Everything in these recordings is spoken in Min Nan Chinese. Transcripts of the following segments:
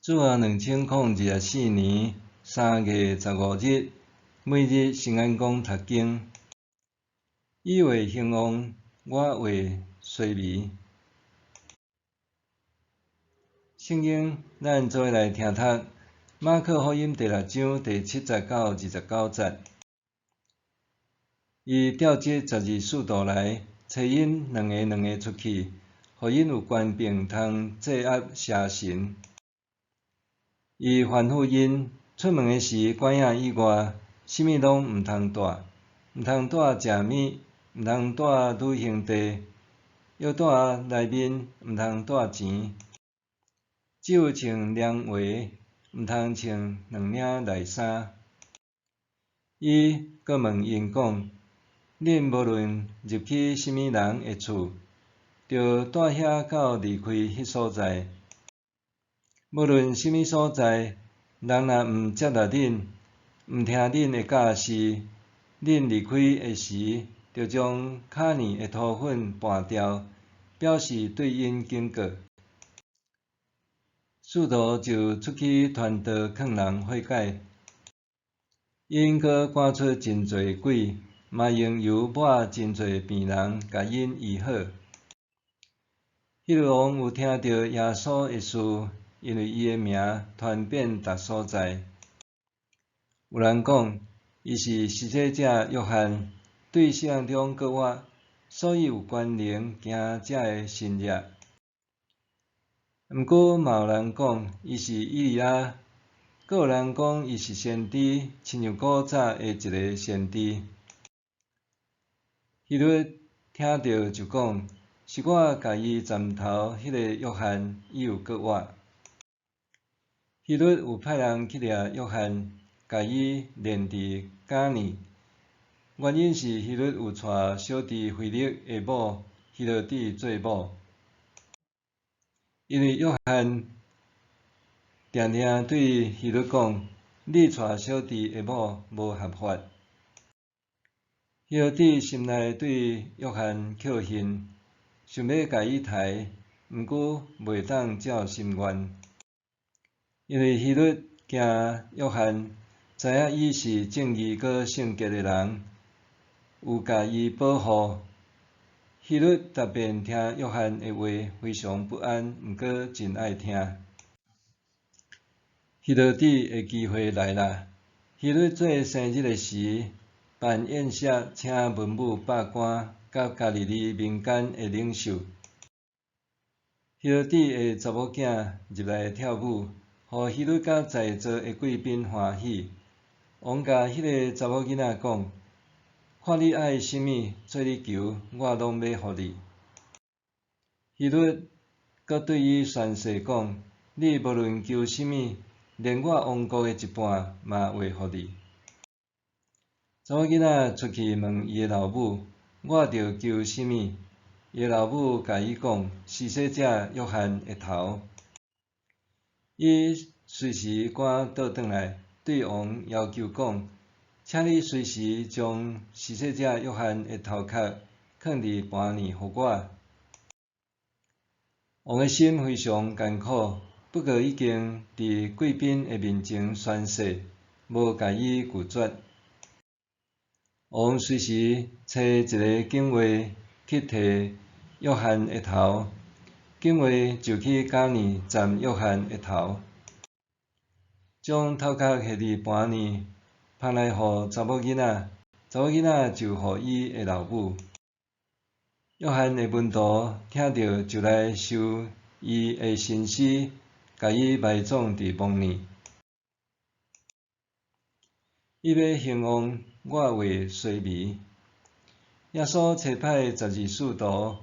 主後2024年3月15日，每日聖安講讀經。伊話興旺，我話衰微。聖經，咱做伙來聽讀馬可福音第六章第七節到29節。伊召集十二使徒來，差𪜶兩个兩个出去，予𪜶有權柄通制壓邪神。伊吩咐𪜶出門的時，拐仔以外，啥物攏毋通帶，毋通帶食物，毋通帶旅行袋，腰袋內面毋通帶錢，只有穿涼鞋，毋通穿兩領內衫。伊閣問𪜶講：恁無論入去啥物人的厝，著蹛遐到離開彼所在。無論啥物所在，人若毋接納恁，毋聽恁的教示，恁離開的時，著將跤爾的塗粉撥掉，表示對𪜶警告。使徒就出去傳道，勸人悔改。𪜶閣趕出真濟鬼，嘛用油抹真濟病人，共𪜶醫好。希律王有聽著耶穌的事，因為伊的名傳遍逐所在。有人講，伊是施洗者約翰，對死人中閣活，所以有權能行這个神跡。毋過嘛有人講，伊是以利亞，閣有人講伊是先知，親像古早的一个先知。希律聽著就講：是我共伊斬頭彼个約翰，伊有閣活。希律有派人去掠約翰，共伊連佇監裡。原因是希律有娶小弟腓力的某希羅底做某。因為約翰定定對希律講：你娶小弟的某無合法。希羅底心內對約翰抾恨，想欲共伊刣，毋過袂當照心願。因為希律驚約翰，知影伊是正義閣聖潔的人，有共伊保護。希律逐遍聽約翰的話，非常不安，毋過真愛聽。希羅底的機會來啦！希律做生日的時，辦宴席，請文武百官佮加利利民間的領袖。希羅底的查某囝入來跳舞，予希律佮在座的貴賓歡喜。王共彼个查某囡仔講：看你愛啥物，做你求，我攏欲予你。希律閣對伊宣誓講：你無論求啥物，連我王國的一半嘛會予你。查某囡仔出去問伊的老母：我著求啥物？伊的老母共伊講：施洗者約翰的頭。伊隨時趕倒轉來，對王要求講：請你隨時將施洗者約翰的頭殼囥佇盤爾予我。王的心非常艱苦，不過已經佇貴賓的面前宣誓，無共伊拒絕。王隨時差一个警衛去提約翰的頭，警衛就去監裡斬約翰的頭，將頭殼下佇盤爾，捧來予查某囡仔，查某囡仔就予伊的老母。約翰的門徒聽著就來收伊的身屍，共伊埋葬佇墓裡。伊欲興旺，我話衰微。耶穌差派十二使徒，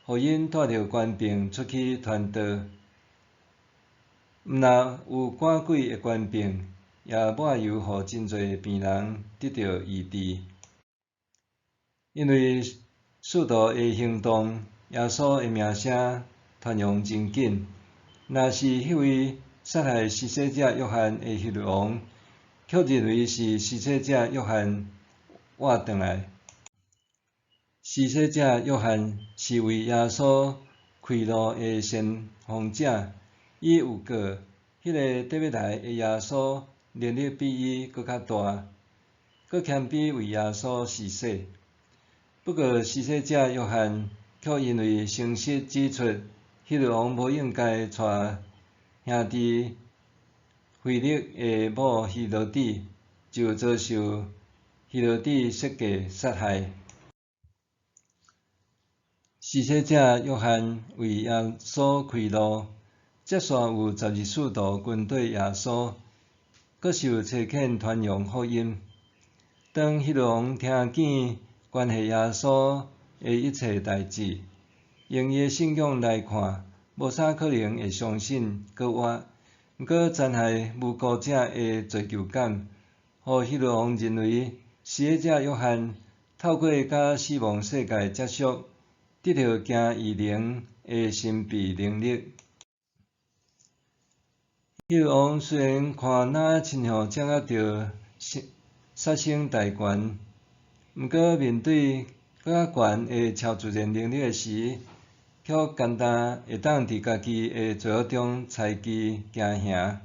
予𪜶帶著權柄出去傳道，毋但有趕鬼的權柄，也抹油予真濟病人得著醫治。因為使徒的行動，耶穌的名聲傳揚真緊。若是彼位殺害施洗者約翰的希律王，卻認為是施洗者約翰活轉來。施洗者約翰是為耶穌開路的先鋒者，伊有告彼个伫欲來的耶穌能力比伊閣較大，閣謙卑為耶穌施洗。不過施洗者約翰卻因為誠實指出，希律王無應該娶兄弟腓力的某希羅底，就遭受希羅底設計殺害。施洗者約翰為耶穌開路，接續有十二使徒跟綴耶穌，閣受差遣傳揚福音。當希律王聽見關係耶穌的一切代誌，用伊的信仰來看，無啥可能會相信閣活。毋過殘害無辜者的罪疚感，予希律王認為施洗者約翰透過佮死亡世界接觸，得著行異能的神秘能力。希律王雖然看若親像掌握著殺生大權，毋過面對閣較懸的超自然能力的時，卻干焦會當佇家己的罪惡中猜忌驚嚇。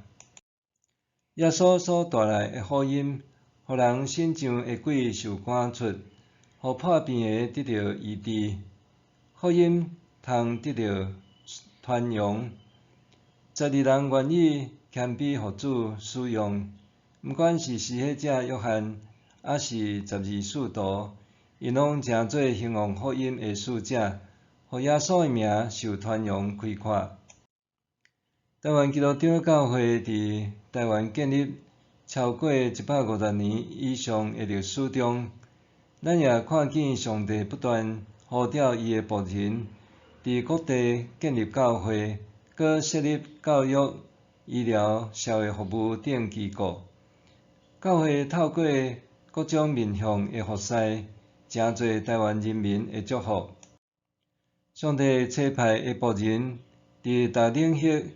耶穌所帶來的福音，予人身上的鬼受趕出，予破病的得著醫治。福音通得著傳揚，十二人願意謙卑予主使用，毋管是施洗者約翰，抑是十二使徒，𪜶攏成做興旺福音的使者，予耶穌的名受傳揚開闊。台灣基督長老教會佇台灣建立超過150年以上的歷史中，咱也看見上帝不斷呼召伊的僕人，佇各地建立教會，閣設立教育、醫療、社會服務等機構。教會透過各種面向的服事，誠濟台灣人民的祝福。上帝差派的僕人，佇逐領域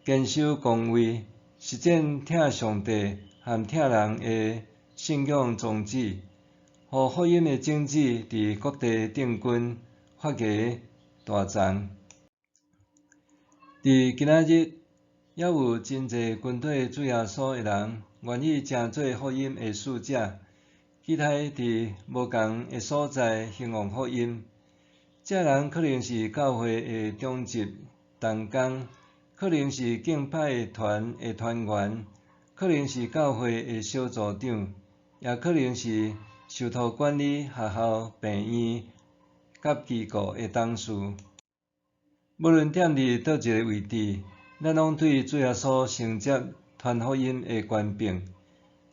堅守崗位，實踐疼上帝和疼人的信仰宗旨，予福音的種子佇各地定根、發芽、大欉。佇今仔日，猶有真濟跟綴主耶穌的人，願意成做福音的使者，期待佇無仝的所在興旺福音。這人可能是教會的長執同工，可能是敬拜團的團員，可能是教會的小組長，也可能是受託管理學校、病院佮機構的董事。無論踮佇佗一个位置，咱攏對主耶穌承接傳福音的權柄。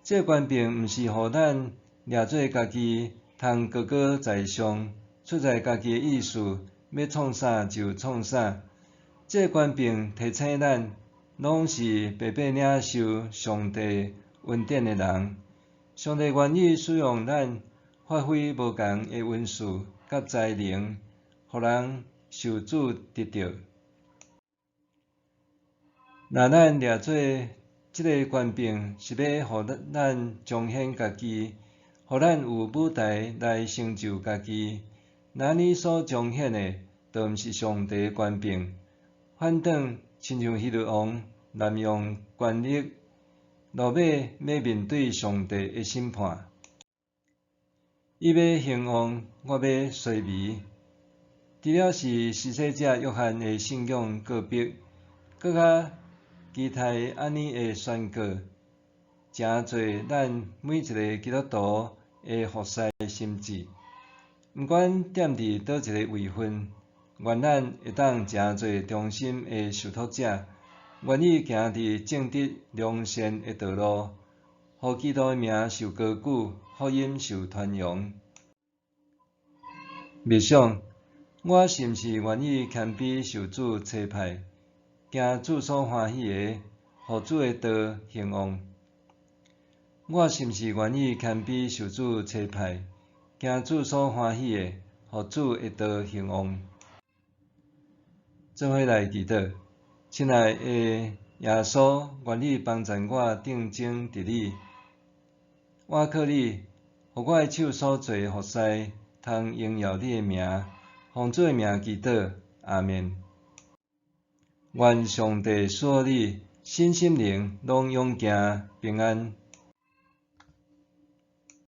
這个權柄毋是予咱掠做家己通高高在上，出在家己的意思，欲創啥就創啥。這个權柄提醒咱，攏是白白領受上帝恩典的人。上帝願意使用咱，發揮無仝的恩賜佮才能，予人受主得著。若咱掠做這个權柄是欲予咱彰顯家己，予咱有舞台來成就家己，若按呢所彰顯的，就毋是上帝的權柄，反轉親像希律王濫用權力，落尾欲面對上帝的審判。伊欲興旺，我欲衰微。除了是施洗者約翰的信仰告白，閣較期待按呢的宣告，成做咱每一个基督徒的服事心志。毋管踮佇佗一个位份，願咱會當成做忠心的受託者，願意行佇正直良善的道路，予基督的名受高舉，福音受傳揚。默想，我是毋是願意謙卑受主差派，行主所歡喜的，予主的道興旺？我是毋是願意謙卑受主差派，行主所歡喜的，予主的道興旺？做伙來祈禱，親愛的耶穌，願你幫助我定睛佇你，倚靠你，予我的手所做的服事，通榮耀你的名，奉主的名祈禱，阿們。願上帝賜福你，身心靈攏勇健平安。